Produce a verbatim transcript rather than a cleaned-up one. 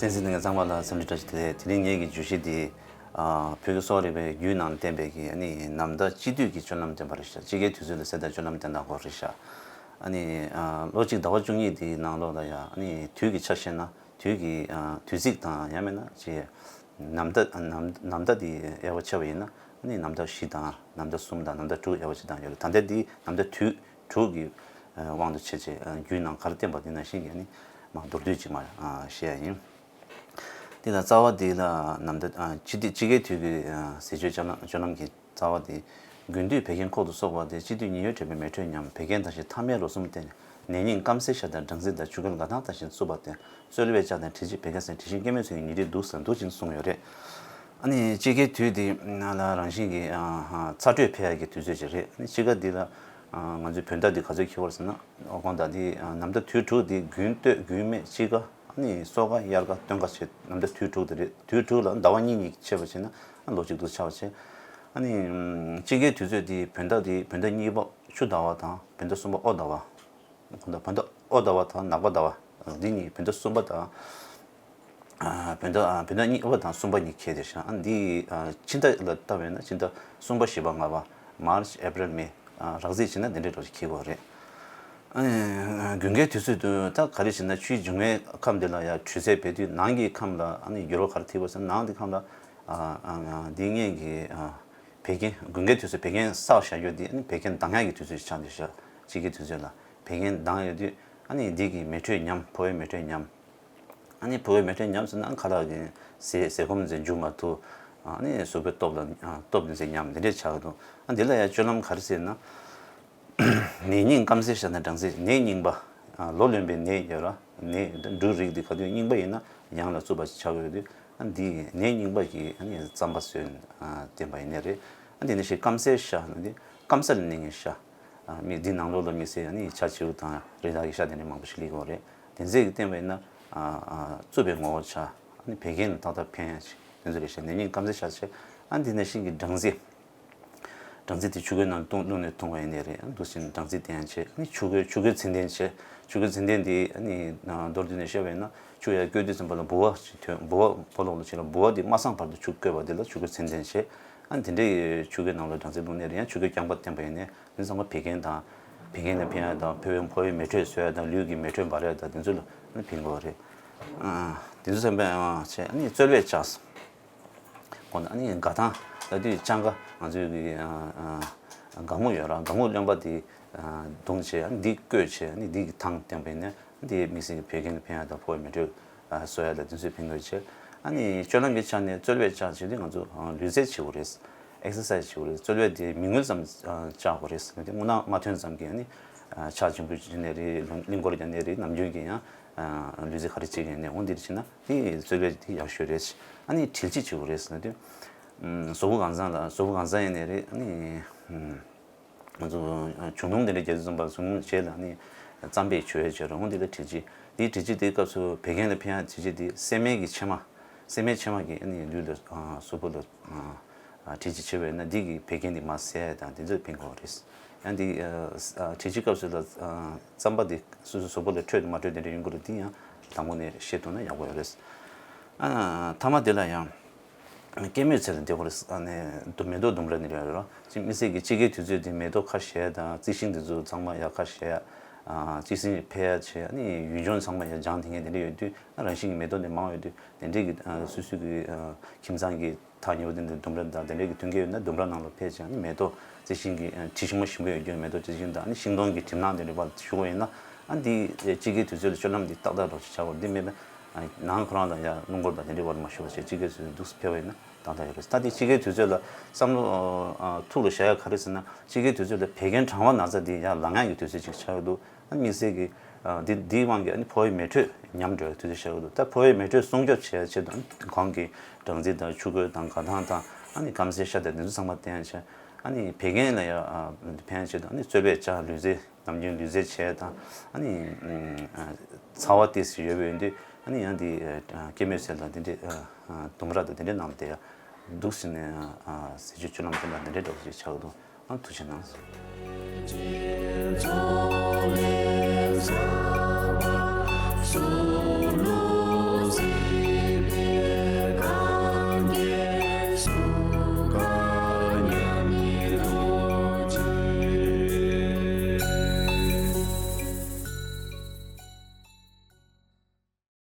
གསན་གཟིགས་གནང་མཁན་ཚང་མ་ལ་འཚམས་འདྲི་བཀྲ་ཤིས་བདེ་ལེགས། དེ་རིང་ངེད་ཀྱི་བརྗོད་གཞི་འདི། ཨ། བོད་ཀྱི་གསོ་བ་རིག་པའི་རྒྱུད་ནང་བསྟན་པའི་གི་ཨ་ནི་ནམ་ཟླ་དཔྱིད་དུས་ཀྱི་སྤྱོད་ལམ་བསྟན་པ་རེད་ཤག་དཔྱིད་ཀའི་དུས་ཚོད་ལ་གསེར་ཟླ་སྤྱོད་ལམ་བསྟན་སྟངས་སྐོར་རེད་ཤག་ཨ་ནི། ཨ། ལོ་གཅིག་ཟླ་བ་བཅུ་གཉིས་དེའི་ནང་ལོགས་ལ་ཡ་ཨ་ནི་དུས་ཀྱི་ཆ་བཤད་ན་དུས་ཀྱི། ཨ། དུས་ཚིགས་དང་ཡང་མིན་ན་ཅིག་ནམ་ཟླ། ནམ་ནམ་ཟླ་དེ་དབྱེ་བ་ཕྱེ་བ་ཡིན་ན་ཨ་ནི་ནམ་ཟླ་བཞི་དང་ནམ་ཟླ་གསུམ་དང་ནམ་ཟླ་དྲུག་དབྱེ་བ་ཕྱེ་སྟངས་ཡོད་རེད། ད་ལྟ་འདི་ནམ་ཟླ་དུས་དྲུག་གི་དབང་དུ་བྱས་བྱས། ཨ། རྒྱུད་ནང་ག་རེ་བསྟན་པ་དེ་ནང་བཞིན་གྱི་ཨ་ནི་མ་མདོར་བསྡུས་ཅིག་མ། ཨ། བཤད་ཡ་ཡིན། དེ་ལ་རྩ་བ་དེ་ལ་ནམ་ཟླ། ཨ། དཔྱིད་དཔྱིད་ཀའི་དུས་ཀྱི། ཨ། ཟས་སྤྱོད་སྤྱོད་ལམ། སྤྱོད་ལམ་གྱི་རྩ་བ་དེ། དགུན་དུས་བད་ཀན་ཁོག་ཏུ་སོགས་པ་སྟེ། དཔྱིད་དུས་ཉི་འོད་བྲལ་བའི་མེ་དྲོད་ཉམས། བད་ཀན་དྭངས་ཤིང་ཐ་མལ་རོ་གསུམ་བསྟེན། ནད་རྙིང་སྐམ་སའི་ཤ་དང་སྦྲང་རྩི་དང་། ཆུ་ཁོལ་ག་ཐང་དང་བཞིན་བསྲུབས་པ་བསྟེན། སོལ་བའི་ལྕགས་དང་དྲི་ཆབ་བད་ཀན་སེལ། དྲི་ཞིམ་སྐྱེད་མོས་ཚལ་གྱི་ཉེ་དུས་འདུག་ཟེར་འདུག་ཅེས་གསུངས་ཡོད་རེད། ཨ་ནི་དཔྱིད་ཀའི་དུས་འདི་ནང་ལ་རང་བཞིན་གྱིས། ཨ། ཚ་དྲོད་འཕེལ་ཡག་གི་དུས་ཚོད་ཅིག་རེད། ཨ་ནི་དཔྱིད་ཀ་འདི་ལ། ཨ། ང་ཚོའི་བོད་ཟླ་འདི་ག་ཚོད་འཁེལ་བ་རེད་ཟེར་ན། དགོང་དག་འདི། ཨ། ནམ་ཟླ་དུས་དྲུག་འདི་དགུན་སྟོད། དགུན་སྨད། དཔྱིད་ཀ་ཨ་ནི་སོ་ཀ་དབྱར་ཀ་སྟོན་ཀ་བྱས། ནམ་ཟླ་དུས་དྲུག་དེ་རེད། དུས་དྲུག་ལ་ཟླ་བ་གཉིས་གཉིས་ཕྱེ་བ་བྱས་ན་ཨ་ལོ་གཅིག་ཏུ་ཆགས་པ་བྱས། ཨ་ནི་དཔྱིད་ཀའི་དུས་ཚོད་འདི་བོད་ཟླ་འདི་བོད་ཟླ་གཉིས་པ་ཆུ་ཟླ་བ་དང་བོད་ཟླ་གསུམ་པ་ཨོ་ཟླ་བ། དགོང་དག་བོད་ཟླ་ཨོ་ཟླ་བ་དང་ནག་པ་ཟླ་བ་འདི་གཉིས། བོད་ཟླ་གསུམ་པ་དང་། ཨ། བོད་ཟླ། ཨ། བོད་ཟླ་གཉིས་པ་དང་གསུམ་པ་གཉིས་འཁེལ་བསྡད་ཤག་ཨ། འདི། ཨ། ཕྱི་ཟླ་ལ་ལྟ་བས་ན་ཕྱི་ཟླ་གསུམ་པ་བཞི་པ་ལྔ་པ། March, April, May། ཨ། རགས་རྩིས་བྱས་ན་འདི་འདྲའི་འགྲོ་ཞིག་འཁེལ་གྱི་ཡོད་རེད། ཨ་ནི་དགུན་ཁའི་དུས་ཚོད་དུ་ད་ག་རེ་བྱས་ན་ཆུའི་འབྱུང་བའི་ཁམས་འདི་ལ་ཡང་དྲོད་ཚད་འཕེལ་དུས་ནང་གི་ཁམས་ལ་ཨ་ནི་འགྱུར་བ་ག་རེ་ཐེབས་པ་ཟེར་ན། ནང་གི་ཁམས་ལ། ཨ། ཨ། ཨ། འདི་སྔོན་གྱི། ཨ། བད་ཀན། དགུན་ཁའི་དུས་ཚོད་བད་ཀན་བསགས་བཞག་ཡོད་དེ་ཨ་ནི་བད་ཀན་ལྡང་ཡག་གི་དུས་ཚོད་ཆགས་འདུག་ཤག་དཔྱིད་ཀའི་དུས་ཚོད་ལ་བད་ཀན་ལྡང་ཡོད་དུས་ཨ་ནི་འདི་གི་མེ་དྲོད་ཉམས། ཕོ་བའི་མེ་དྲོད་ཉམས། ཨ་ནི་ཕོ་བའི་མེ་དྲོད་ཉམས་ཟེར་ན་ཁ་ལག་གི་ཟས་ཟས་སྐོམ་ཟས་འཇུ་མ་ཐུབ། ཨ་ནི་གཟུགས་པོའི་སྟོབས་ལ། ཨ། སྟོབས་དེ་ཚོ་ཉམས། འདི་འདྲས་ཆགས་འདུག་ཨ། འདི་ལ་ཡང་སྤྱོད་ལམ་ག་རེ་ཟེར་ན། ནད་རྙིང་སྐམ་སའི་ཤ་དང་སྦྲང་རྩི། ནད་རྙིང་པ། ཨ། ལོ་ལོན་པའི་ནད་ཡོད་ར། ནད་འབྲུ་རིགས་འདི་ག་དུས་རྙིང་པ་ཡིན་ན་ཡང་ལ་རྩུབ་པ་ཞིག་ཆགས་ཀྱི་ཡོད་དུས། ཨ། འདི་ནད་རྙིང་པ་གི། ཨ་ནི་རྩམ་པ་ཟོས། ཨ། བསྟེན་པ་ཡིན་ནའི་རེད། ཨ། འདི་ནི་ཞིག་སྐམ་སའི་ཤ་ནི་འདི་སྐམ་ས་ལ་གནས་མཁན་ཤ། ཨ། མི་འདི་ནང་ལོགས་ལ་དམིགས་བསལ་ཨ་ནི་བྱ་བྱིའུ་དང་རི་དྭགས་ཀྱི་ཤ་དེ་འདྲ་མང་པོ་ཞིག་སླེབས་ཀྱི་ཡོད་རེད། དེ་ཚོ་གིས་བསྟེན་པ་ཡིན་ན། ཨ། ཨ། རྩུབ་པའི་ངོ་བོ་ཆགས། ཨ་ནི་བད་ཀན་ལ་ཏག་ཏག་ཕན་ཡག་ཅིག་དེ་ཚོ་རེད་ཤག་ནད་རྙིང་སྐམ་སའི་ཤ་བྱས། ཨ། འདི་ནང་བཞིན་གྱི་སྦྲང་རྩི། སྦྲང་རྩི་དེ་ཆུ་ཁོལ་ནང་བླུགས་བླུགས་ནས་འཐུང་བ་ཡིན་ནའི་རེད། ཨ། འདུག་སེ་སྦྲང་རྩི་བསྟེན་བྱས། ཨ་ནི་ཆུ་ཁོལ། ཆུ་ཁོལ་ཚད་ལྡན་བྱས། ཆུ་ཁོལ་ཚད་ལྡན་དེ་ཨ་ནི་མདོར་བསྡུས་ནས་བཤད་པ་ཡིན་ན་ཆུ་ཡར་བསྐྱོད་དུས་ཙམ་པ་ལ་ལྦུ་བ་ཞིག་ཐོན། ལྦུ་བ་ཕོ་ལོག་ལ་བྱས་ལ་ལྦུ་བ་དེ་མ་སངས་བར་དུ་ཆུ་བསྐོལ་བ་དེ་ལ་ཆུ་ཁོལ་ཚད་ལྡན་བྱས། ཨ། དེ་འདྲའི་ཆུ་ཁོལ་ནང་ལ་སྦྲང་རྩི་བླུགས་ནའི་རེད། ཡང་ཆུ་ཁོལ་རྐྱང་པ་བསྟེན་པ་ཡིན་ནའི། དེ་ཚང་མ་བད་ཀན་དང་། བད་ཀན་ལ་ཕན་ཡག་དང་། ཕོ་བའི། ཕོ་བའི་མེ་དྲོད་གསོ་ཡག་དང་། ལུས་ཀྱི་མེ་དྲོད་འབར་ཡག་དང་དེ་ཚོ་ལ་ཕན་གྱི་ཡོད་རེད། ཨ། དེ་ཚོ་བསྟེན་པ་བྱས། ཨ་ནི་རྩོལ་བའི་ལྕགས། འོ་ན་ཨ་ནི་དགའ་ཐང་། ད་དུས་ལྕང་ག་ང་ཚོའི་གི། ཨ། ཨ། དགའ་སྨུག་ཡོད་ར། དགའ་སྨུག་རློན་པ་དེ། ཨ། བརྡུངས་བྱས། ཨ་ནི་འདི་བསྐོལ་བྱས། ཨ་ནི་འདི་གི་ཐང་བསྟེན་པ་ཡིན་ན། འདི་དམིགས་བསལ་གྱི་བད་ཀན་ལ་ཕན་ཡག་དང་། ཕོ་བའི་མེ་དྲོད། ཨ། གསོ་ཡག་ལ་དེ་ཚོས་ཕན་གྱི་ཡོད་བྱས། ཨ་ནི་སྤྱོད་ལམ་གྱི་ཆ་ནས་རྩོལ་བའི་ལྕགས་བྱས་དུས་ང་ཚོ། ཨ། ལུས་རྩལ་བྱེད་དགོས་རེད། ཨེག་སར་སའི་ཛི་བྱེད་དགོས་རེད། རྩོལ་བས་དེ་མི་རྔུལ་ཙམ། ཨ། བཅག་དགོས་རེད། དེ་རྔུལ་ནག་མ་ཐོན་ཙམ་གྱིས་ཨ་ནི། ཨ། ཕྱག་ཆེན་པོ་བྱས་ནའི་རེད། གླིང་སྐོར་རྒྱག་ནའི་རེད། ནམ་རྒྱུན་གྱི་ཡང་། ཨ། ལུས་རྩལ་ག་རེ་བྱེད་ཀྱི་ཡིན་ནའི་འོ་འདིར་བྱེད་ན་དེ་རྩོལ་བས་དེ་ཡག་ཤོས་རེད། ཨ་ནི་དྲིལ་ཕྱིས་བྱེད་དགོས་རེད་ཟེར་ན་དེ། ཨ། གཟུགས་པོ་གང་ཚང་ལ། གཟུགས་པོ་གང་ཚང་ཡིན་ནའི་རེད། ཨ་ནི། ཨ། ང་ཚོ་ཆུ་ནུམ་དེ་འདྲ་རྒྱག་དུས་ཙམ་པ་གཟུགས་ནུམ་བྱས་ལ་ནི་རྩམ་པས་བྱུག་ཡག་བྱས་ར། འོ་འདི་ལ་དྲིལ་ཕྱིས། དེའི་དྲིལ་ཕྱིས་དེའི་སྐབས་སུ་བད་ཀན་ལ་ཕན་ཡག་དྲིལ་ཕྱིས་དེ་སྲན་མའི་གི་ཕྱེ་མ། སྲན་མའི་ཕྱེ་མ་གིས་ཨ་ནི་ལུས་ལ། ཨ། གཟུགས་པོ་ལ། ཨ། དྲིལ་ཕྱིས་བྱས་པས་ན་འདི་གིས་བད་ཀན་དེ་མར་སེལ་ཡག་དང་དེ་ཚོར་ཕན་གྱི་ཡོད་རེད། ཡང་འདི། ཨ། ཨ། དྲིལ་ཕྱིས་སྐབས་སུ་ལ། ཨ། རྩམ་པ་དེ་སོ་སོའི་གཟུགས་པོ་ལ་འཕྲོད་དང་མ་འཕྲོད་དེ་འདྲ་ཡོང་གི་རེད། དེ་ཡང་དང་པོ་ནས་ཤེས་ཐུབ་ན་ཡག་པོ་ཡོད་རེད། ཨ། མཐའ་མ་དེ་ལ་ཡང་། སྐྱེད་མོས་ཚལ་ལ་བསྡད་དགོས་རེད། ཨ་ནི་དུ་མེ་ཏོག་ལྡུམ་ར་འདི་རེད་ར། ཅིག་དམིགས་བསལ་གྱི་དཔྱིད་ཀའི་དུས་ཚོད་འདི་མེ་ཏོག་ཁ་ཤས་དང་རྩི་ཤིང་འདི་ཚོ་ཚང་མ་ཡར་ཁ་ཤས། ཨ། རྩི་ཤིང་འཕེལ་ཡག་བྱས། ཨ་ནི་ཡུལ་ལྗོངས་ཚང་མ་ཡར་ལྗང་ཐིང་ངེ་དེ་འདྲ་ཡོད་དུས། ཨ། རང་བཞིན་གྱི་མེ་ཏོག་འདི་མང་བ་ཡོད་དུས་དེ་འདྲའི་གི། ཨ། སོ་སོའི་གི། ཨ། ཁྱིམ་ཚང་གི་ཐག་ཉེ་བོ་དེ་འདྲ་ལྡུམ་ར་དང་དེ་འདྲའི་གི་མཐུན་རྐྱེན་ཡོད་ན་ལྡུམ་ར་ནང་ལ་ཕེབས་བྱས། ཨ་ནི་མེ་ཏོག་རྩི་ཤིང་གི། ཨ། དྲི་ཞིམ་པོ་ཞིམ་པོ་ཡོད་རྒྱུ་མེ་ཏོག་རྩི་ཤིང་དང་། ཨ་ནི་ཤིང་སྡོང་གི་གྲིབ་ནག་དེ་འདྲ་བར་ཞུ་བ་ཡིན་ན། ཨ། འདི་དཔྱིད་ཀའི་དུས་ཚོད་ལ་སྤྱོད་ལམ་འདི་ཏག་ཏག་འགྲོ་ཆགས་པ་འདི་མེད་པས། ཨ། ནང་ཁོ་རང་དང་ཡང་སྣུམ་འཁོར་དང་དེ་འདྲའི་བར་མ་ཞུགས་པ་བྱས། དཔྱིད་ཀའི་དུས་ཚོད་འདུག་སེ་ཕེབས་པ་ཡིན་ན་ཏག་ཏག་ཡོད་རེད། ད་དེ་དཔྱིད་ཀའི་དུས་ཚོད་ལ་བསམ་བློ། ཨ། ཐུགས་ལ་བཞག་ཡག་ག་རེ་ཟེར་ན། དཔྱིད་ཀའི་དུས་ཚོད་ལ་བད་ཀན་གྲང་བ་ན་ཚ་འདི་ཡར་ལངས་ཡག་གི་དུས་ཚོད་ཅིག་ཆགས་ཀྱི་འདུག་ཨ། དམིགས་བསལ་གྱི། ཨ། འདི་འདིའི་དབང་གིས་ཨ་ནི་ཕོ་བའི་མེ་དྲོད་ཉམས་འགྲོ་ཡག་དུས་ཚོད་ཆགས་ཀྱི་འདུག་ད་ཕོ་བའི་མེ་དྲོད་སྲུང་སྐྱོབ་བྱེད་ཡག་ཆེད་དུ། ཨ། གོང་གི་སྦྲང་རྩི་དང་ཆུ་ཁོལ་དང་དགའ་ཐང་དང་། ཨ་ནི་སྐམ་སའི་ཤ་དང་འདི་ཚོ་ཚང་མ་བསྟེན་ཡག་བྱས། ཨ་ནི་བད་ཀན་ལ་ཡང་། ཨ། ཕན་ཡག་ཆེད་དུ། ཨ་ནི་རྩོལ་བའི་ལྕགས། ལུས་རྩལ། ནམ་རྒྱུན་ལུས་རྩལ་བྱས་དང་། ཨ་ནི། ཨ། ཚ་བ་ཏོག་ཙམ་ཡོད་པ་ཡིན་དུས། ཨ་ནི་ཡང་འདི། ཨ། སྐྱེད་མོས་ཚལ་དང་དེ་འདྲའི། ཨ། ཨ། ལྡུམ་ར་དང་དེ་འདྲའི་ནང་ལ་བསྡད་ཡག་འདུག་ཟེར་ནས། ཨ། ཟས་སྤྱོད་སྤྱོད་ལམ་དེ་འདྲ་དེ་འདྲའི་འདྲ་བོ་ཞིག་ཆགས་འདུག་ཨ། ཐུགས་རྗེ་གནང་། ཅེས་ཚོགས་ལས་